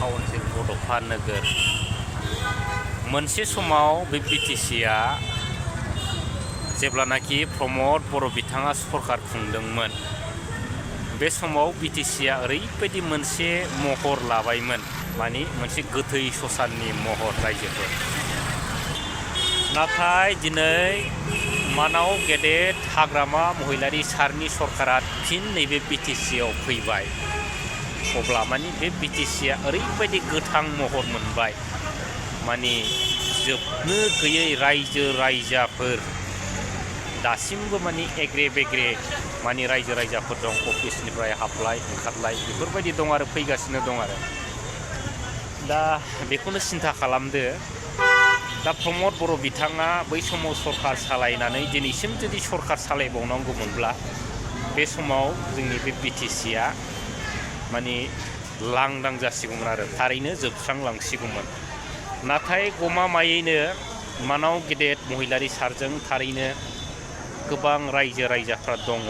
council बड'फा नोगोर मोनसे समाव बे बिटिसिआ जेब्लानाखि प्रमद बर' बिथाङा सरकार खुंदोंमोन बे समाव बिटिसिआ ओरैबायदि मोनसे महर लाबायमोन माने मोनसे गोथै ससाननि महर रायजोफोर नाथाय दिनै मानाव गेदेर हाग्रामा महिलारी सारनि सरकारा फिन नैबे बिटिसिआव फैबाय अब्ला माने बे बिटिसिआ ओरैबायदि गोथां महर मोनबाय माने जोबनो गैयै रायजो रायजाफोर दासिमबो माने एग्रे बेग्रे माने रायजो रायजाफोर दं अफिसनिफ्राय हाबलाय ओंखारलाय बेफोरबायदि दं आरो फैगासिनो दं आरो दा बेखौनो सिन्था खालामदो दा प्रमद बर' बिथाङा बै समाव सरकार सालायनानै दिनैसिम जुदि सरकार सालायबावनांगौमोनब्ला बे समाव जोंनि बे बिटिसिआ माने लांदां जासिगौमोन आरो थारैनो जोबस्रांलांसिगौमोन नाथाय गमामायैनो मानाव गेदेर महिलारी सारजों थारैनो गोबां रायजो रायजाफ्रा दङ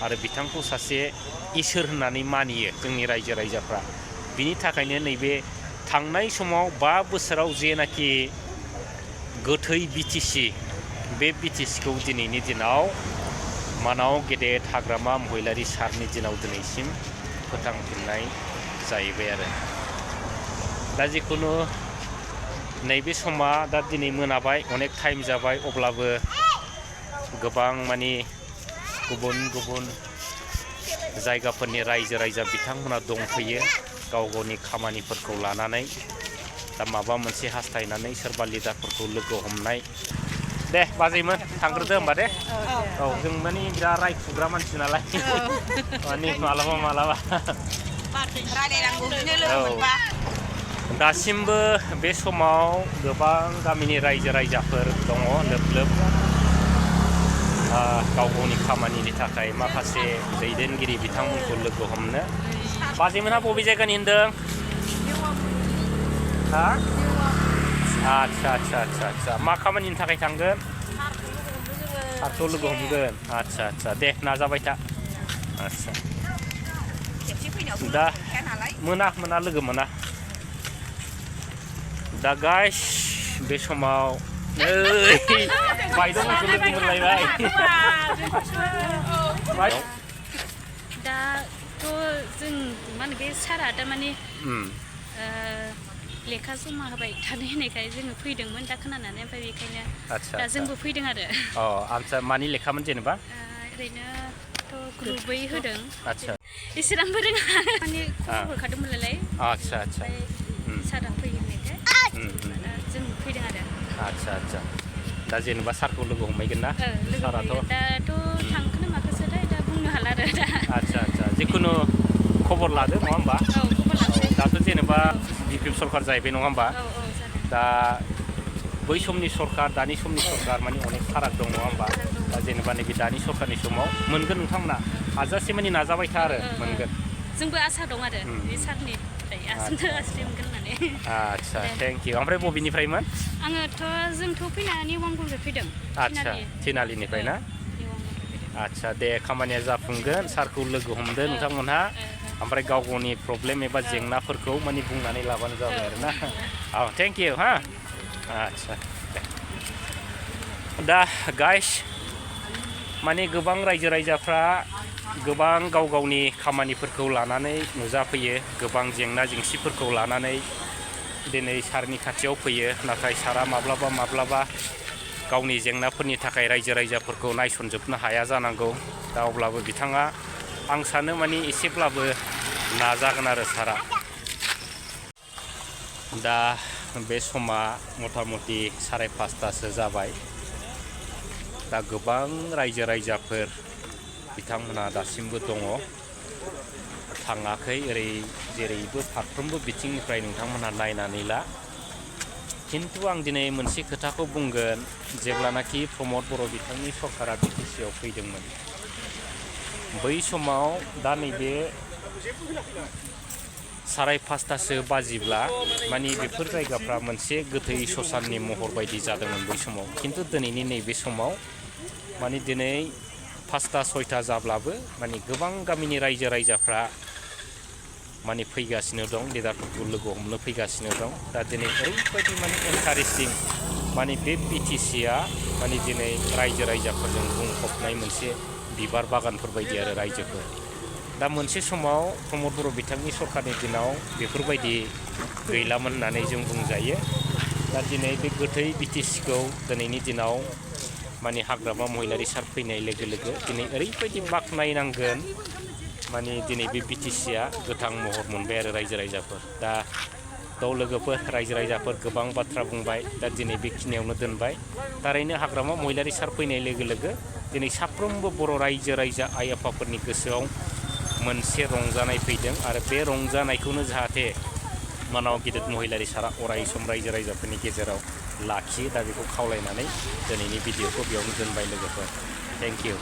आरो बिथांखौ सासे इसोर होननानै मानियो जोंनि रायजो रायजाफ्रा बिनि थाखायनो नैबे थांनाय समाव 5 बोसोराव जेनाखि गोथै बिटिसि बे बिटिसिखौ दिनैनि दिनाव मानाव गेदेर हाग्रामा महिलारी सारनि दिनाव दिनैसिम फोथांफिननाय जाहैबाय आरो दा जिखुनु नैबे समा दा दिनै मोनाबाय अनेक टाइम जाबाय अब्लाबो गोबां माने गुबुन गुबुन जायगाफोरनि रायजो रायजा बिथांमोना दंफैयो गाव गावनि खामानिफोरखौ लानानै दा माबा मोनसे हास्थायनानै सोरबा लिडारफोरखौ लोगो हमनाय दे बाजैमोन थांग्रोदो होमबा दे औ जों माने बिराद रायखुग्रा मानसि नालाय माने मालाबा दासिमबो बे समाव गोबां गामिनि रायजो रायजाफोर दङ लोब लोब गाव गावनि खामानिनि थाखाय माखासे दैदेनगिरि बिथांमोनखौ लोगो हमनो बाजैमोनहा बबे जायगानि होनदों हा आच्छा मा खामानिनि थाखाय थांगोन सारखौ लोगो हमगोन आच्छा दे नाजाबाय था आच्छा दा मोना लोगो मोना दा गाइस बे समाव बायद'मोनखौ लोगो मोनलायबाय दाथ' जों मा होनो बे सारा थारमाने लेखा जमा होबाय थानो होनायखाय जोङो फैदोंमोन दा खोनानानै ओमफ्राय बेखायनो दा जोंबो फैदों आरो आच्छा मानि लेखामोन जेनेबा ओरैनोथ' ग्रुबै होदों आच्छा एसेबांबो रोङा माने खबर हरखादोंमोनलाय आच्छा सारा फैयो होननायखाय जों फैदों आरो आच्छा दा जेनेबा सारखौ लोगो हमहैगोन ना साराथ' दाथ' थांखोना माखोसोथाय दा बुंनो हाला आरो दा आच्छा जिखुनु खबर लादो नङा होमबा खबर लादो दाथ' जेनेबा बिपिएफ सरकार जाहैबाय नङा होमबा दा बै समनि सरकार दानि समनि सरकार माने अनेक फाराग दं नङा होमबा दा जेनेबा नैबे दानि सरकारनि समाव मोनगोन नोंथांमोना हाजासे माने नाजाबाय था आरो मोनगोन जोंबो आसा दं आरो बे सारनिफ्राय मोनगोन होननानै आच्छा थेंक इउ ओमफ्राय बबेनिफ्रायमोन आङोथ' जोंथ' फैनानै वांगलनिफ्राय फैदों आच्छा थिनालिनिफ्राय ना आच्छा दे खामानिया जाफुंगोन सारखौ लोगो हमदो नोंथांमोनहा ओमफ्राय गाव गावनि प्रब्लेम एबा जेंनाफोरखौ माने बुंनानै लाबानो जाबाय आरो ना औ थेंक इउ हा आच्छा दा गाइस माने गोबां रायजो रायजाफ्रा गोबां गाव गावनि खामानिफोरखौ लानानै नुजाफैयो गोबां जेंना जेंसिफोरखौ लानानै दिनै सारनि खाथियाव फैयो नाथाय सारा माब्लाबा गावनि जेंनाफोरनि थाखाय रायजो रायजाफोरखौ नायसनजोबनो हाया जानांगौ दा अब्लाबो बिथाङा आं सानो माने एसेब्लाबो नाजागोन आरो सारा दा बे समा मथा मथि 5:30 जाबाय दा गोबां रायजो रायजाफोर बिथांमोनहा दासिमबो दङ थाङाखै ओरै जेरैबो फारफ्रोमबो बिथिंनिफ्राय नोंथांमोनहा नायनानै ला खिन्थु आं दिनै मोनसे खोथाखौ बुंगोन जेब्लानाखि प्रमद बर' बिथांनि सरकारा बिटिसिआव फैदोंमोन बै समाव दा नैबे 5:30 बाजिब्ला माने बेफोर जायगाफ्रा मोनसे गोथै ससाननि महर बायदि जादोंमोन बै समाव खिन्थु दिनैनि नैबे समाव माने दिनै 5टा 6टा जाब्लाबो माने गोबां गामिनि रायजो रायजाफ्रा माने फैगासिनो दं लिडारफोरखौ लोगो हमनो फैगासिनो दं दा दिनै ओरैबायदि माने इन्टारेस्टिं माने बे बिटिसिआ माने दिनै रायजो राजाफोरजों बुंफबनाय मोनसे बिबार बागानफोर बायदि आरो रायजोफोर दा मोनसे समाव प्रमद बर' बिथांनि सरकारनि दिनाव बेफोरबायदि गैलामोन होननानै जों बुंजायो दा दिनै बे गोथै बिटिसिखौ दिनैनि दिनाव माने हाग्रामा महिलारि सार फैनाय लोगो लोगो दिनै ओरैबायदि बाख्नायनांगोन माने दिनै बे बिटिसिआ गोथां महर मोनबाय आरो रायजो राजाफोर दा गाव लोगोफोर रायजो राजाफोर गोबां बाथ्रा बुंबाय दा दिनै बेखिनियावनो दोनबाय थारैनो हाग्रामा महिलारि सार फैनाय लोगो लोगो दिनै साफ्रोमबो बर' रायजो राजा आइ आफाफोरनि गोसोआव मोनसे रंजानाय फैदों आरो बे रंजानायखौनो जाहाथे मानाव गिदिर महिलारि सारा अराय सम रायजो राजाफोरनि गेजेराव लाखियो दा बेखौ खावलायनानै दिनैनि भिडिअखौ बेयावनो दोनबाय लोगोफोर थेंक इउ